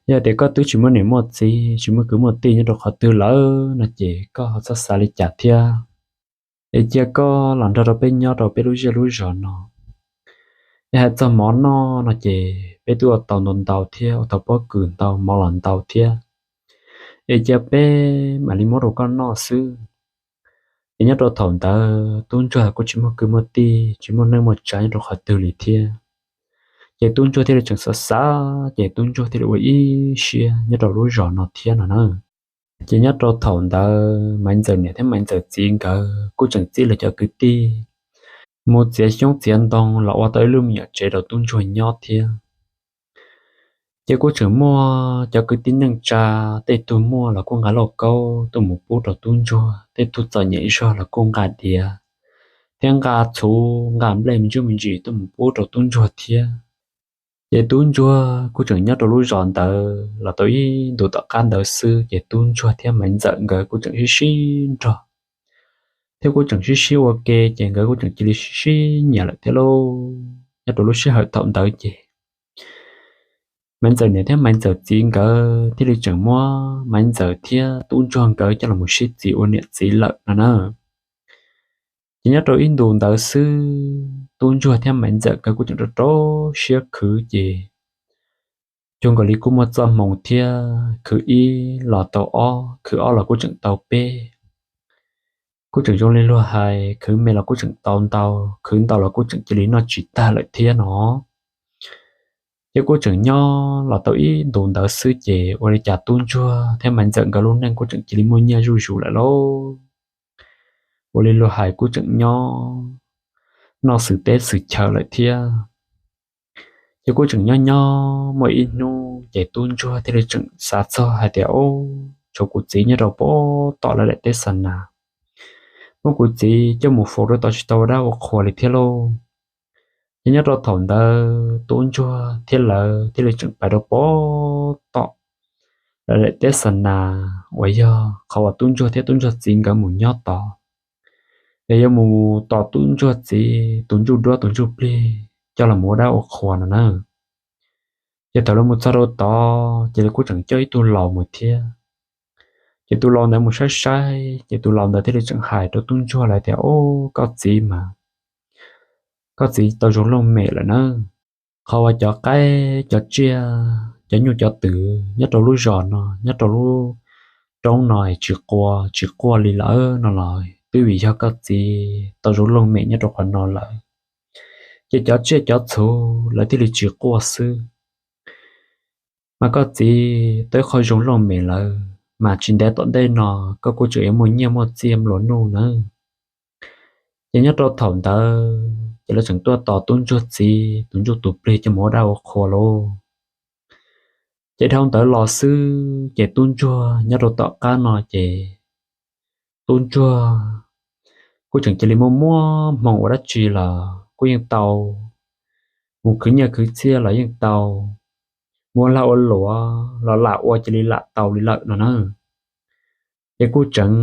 yog tias koj twb tsis muaj niam muaj txiv, tsis muaj kwv muaj tij nyob rau qhov twg lawm no ces koj ho txhob xav li cas thiab. Es cia koj los nrog rau peb nyob rau peb lub zej lub zos no. Es hais txog mov noj no ces peb twb ua tau ntau ntau thiab, ua tau pob kws ntau, mov los ntau thiab. Es cia peb mam li muab rau koj noj xwb. Ces nyob rau thaum ntawd tub ntsuag kuj tsis muaj kwv muaj tij, tsis muaj neej muaj tsav nyob rau qhov twg li thiab. Ces tub ntsuag thiaj li tseem xav xav, ces tub ntsuag thiaj li ua ib siab nyob rau lub zos no thiab no na. Ces nyob rau thaum ntawd Maiv Ntxawm niam thiab Maiv Ntxawm txiv nkawd kuj tseem txib lawv cov kwv tij mus txiav xyoob txiav ntoo los ua tau ib lub me nyuam tsev rau tub ntsuag nyob thiab. Ces kuj tseem muaj cov kwv tij neej tsa, tej tug muaj los kuj nqa lauj kaub tuaj mus pub rau tub ntsuag, tej tug txom nyem zog los kuj nqa diav thiab nqa txhuv nqa nplej me ntsuj me ntsis tuaj mus pub rau tub ntsuag thiab. Ces tub ntsuag kuj tseem nyob rau lub zos ntawd los tau ib ntus tom qab ntawd xwb ces tub ntsuag thiab Maiv Ntxawm nkawd kuj tseem sib sib nrog thiab kuj tseem sib sib ua ke, ces nkawd kuj tseem cia li sib sib nyiam lawm thiab lauj. Nyob rau lub sij hawm thaum ntawd ces Maiv Ntxawm niam thiab Maiv Ntxawm txiv nkawd thiaj li tseem muab Maiv Ntxawm thiab tub ntsuag nkawd coj los sib txis ua niam txiv lawm no na. Ces nyob rau ib ntus ntawd xwb tub ntsuag thiab Maiv Ntxawm nkawd kuj tseem rau rau siab khwv ces cuag nkaus li kuj muaj txoj hmoo thiab, khwv ib los tau ob, khwv ob los kuj tseem tau peb. Kuj tseem zoo li luag hais, khwv me los kuj tseem tau ntau, khwv ntau los kuj tseem cia li noj tsis tag lawm thiab no. Ces kuj tseem nyob los tau ib ntus ntawd xwb ces ua li cas tub ntsuag thiab Maiv Ntxawm nkawd lub neej kuj tseem cia li muaj nyiaj zuj zus lawm lauj. Ua li luag hais kuj tseem nyob noj xwm teb xwm chaw lawm thiab. Ces kuj tseem nyob nyob muaj ib hnub ces tub ntsuag thiaj li tseem xav txog hais tias, Ob, tshuav kuv txiv nyob rau pem tom lawv daim teb xa nas, muab kuv txiv coj mus faus rau tom tsis tau ua dab ua qhua li thiab lauj. Ces nyob rau thaum ntawd tub ntsuag thiab lawv thiaj li tseem pais rau pem tom lawv daim teb xa nas uas yog qhov uas tub ntsuag thiab tub ntsuag txiv nkawd mus nyob tod, es yuav mus tos tub ntsuag txiv tus ntsuj duab tus ntsuj plig coj los ua dab ua qhua no na. Ces thaum lawv mus txog rau tod ces lawv kuj tseem coj ib tug laus mus thiab. Ces tus laus ntawd mus saib saib ces tus laus ntawd thiaj li tseem hais rau tub ntsuag lawv tias, Ob, koj txiv mas, koj txiv tau zoo looj mem lawm na. Qhov uas cov qaib cov tsiaj cov nyuj cov twm nyob rau lub zos no nyob rau lub roob no tsis qua tsis quaj li lawm no los twb vim yog koj txiv tau zoo looj mem nyob rau qhov no lawm, ces cov tsiaj cov txhu lawv thiaj li tsis quaj xwb. Mas koj txiv tau ib qho zoo looj mem lawm mas tsis ntev tom ntej no koj kuj tseem yuav muaj nyiaj muaj txiaj nplua nuj nawb. Ces nyob rau thaum ntawd ces lawv tseem tuaj tos tub ntsuag txiv tus ntsuj tus plig coj mus ua dab ua qhua lauj. Ces dhau ntawd los xwb ces tub ntsuag nyob rau tom qab no ces tub ntsuag kuj tseem cia li muaj muaj hmoo ua dab tsi los kuj yeej tau, mus khwv nyiaj khwv txiaj los yeej tau, mus ua lag ua luam los lam ua cia li lam tau li lawm no na. Ces kuj tseem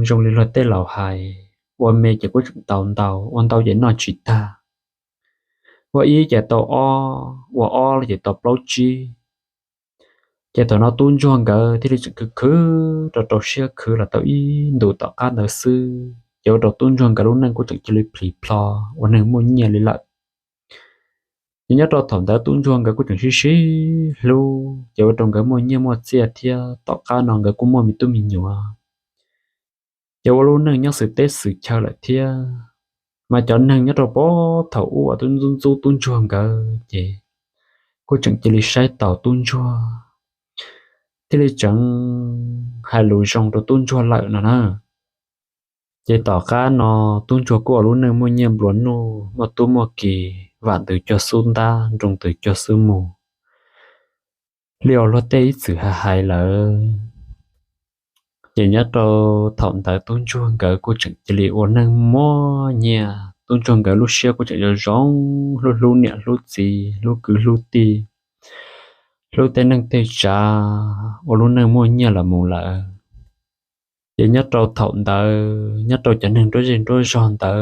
zoo li luag tej laus hais, ua me ces kuj tseem tau ntau, ua ntau ces noj tsis tag, ua ib ces tau ob, ua ob los ces tau plaub tsib. Ces thaum no tub ntsuag nkawd thiaj li tseem khwv khwv rau rau siab khwv los tau ib ntus tom qab ntawd xwb ces ua rau tub ntsuag nkawd lub neej kuj tseem cia li plis plho ua neeg muaj nyiaj li lawm. Nyob rau thaum ntawd tub ntsuag nkawd kuj tseem sib sib hlub ces ua rau nkawd muaj nyiaj muaj txiaj thiab tom qab no nkawd kuj muaj me tub me nyuam. Ces ua lub neej nyob xwm teb xwm chaw lawm thiab. Mas cov neeg nyob rau pab thaum ub uas ntxub ntxub tub ntsuag nkawd ces kuj tseem cia li saib taus tub ntsuag, thiaj li tseem hais lus zoo rau tub ntsuag lawm no na. Ces tom qab no tub ntsuag kuj ua lub neej muaj nyiaj nplua nuj, muaj tub muaj ki, vam ntws cog xub ntab, nroo ntws cog xub mus li uas luag tej ib txwm hais hais lawm. Ces nyob rau thaum ntawd tub ntsuag nkawd kuj tseem cia li ua neej muaj nyiaj, tub ntsuag nkawd lub siab kuj tseem zoo zoo, hlub hlub niam hlub txiv, hlub kwv hlub tij, hlub tej neej tej tsav, ua lub neej muaj nyiaj los mus lawm. Ces nyob rau thaum ntawd nyob rau cov neeg nruab zej nruab zog ntawd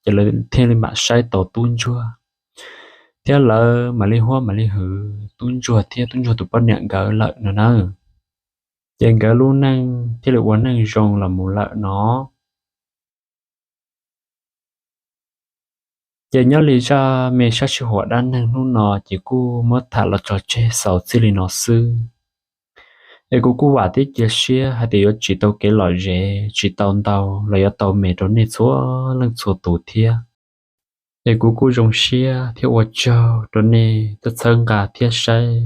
ces lawv thiaj li mam saib taus tub ntsuag, thiab lawv mam li huab mam li hwv tub ntsuag thiab tub ntsuag tus poj niam nkawd lawm no na. Ces nkawd lub neej thiaj li ua neej zoo los mus lawm no. Ces nyob li zaj me sab sij huam dab neeg hnub no ces kuj muab tham los tso tseg xaus txij li no xwb. Es kuv kuj vam thiab cia siab hais tias yuav tsim tau kev lom zem, tsim tau ntau los yuav tau me rau nej txhua leej txhua tus thiab. Es kuv kuj zoo siab thiab ua tsaug rau nej tuaj txhawb nqa thiab saib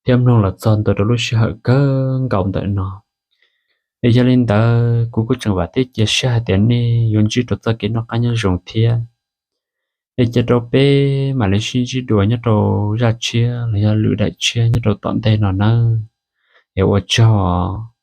thiab mloog los txog ntua rau lub sij hawm kawg nkaus ntawm no. Es yog li ntawd kuv kuj tseem vam thiab cia siab hais tias nej yuav ntsib rau txoj kev noj qab nyob zoo thiab. Es cia rau peb mam li sib ntsib dua nyob rau zaj tshiab los yog lwm daim tshiab nyob rau tom ntej no nawb. Es ua tsaug os.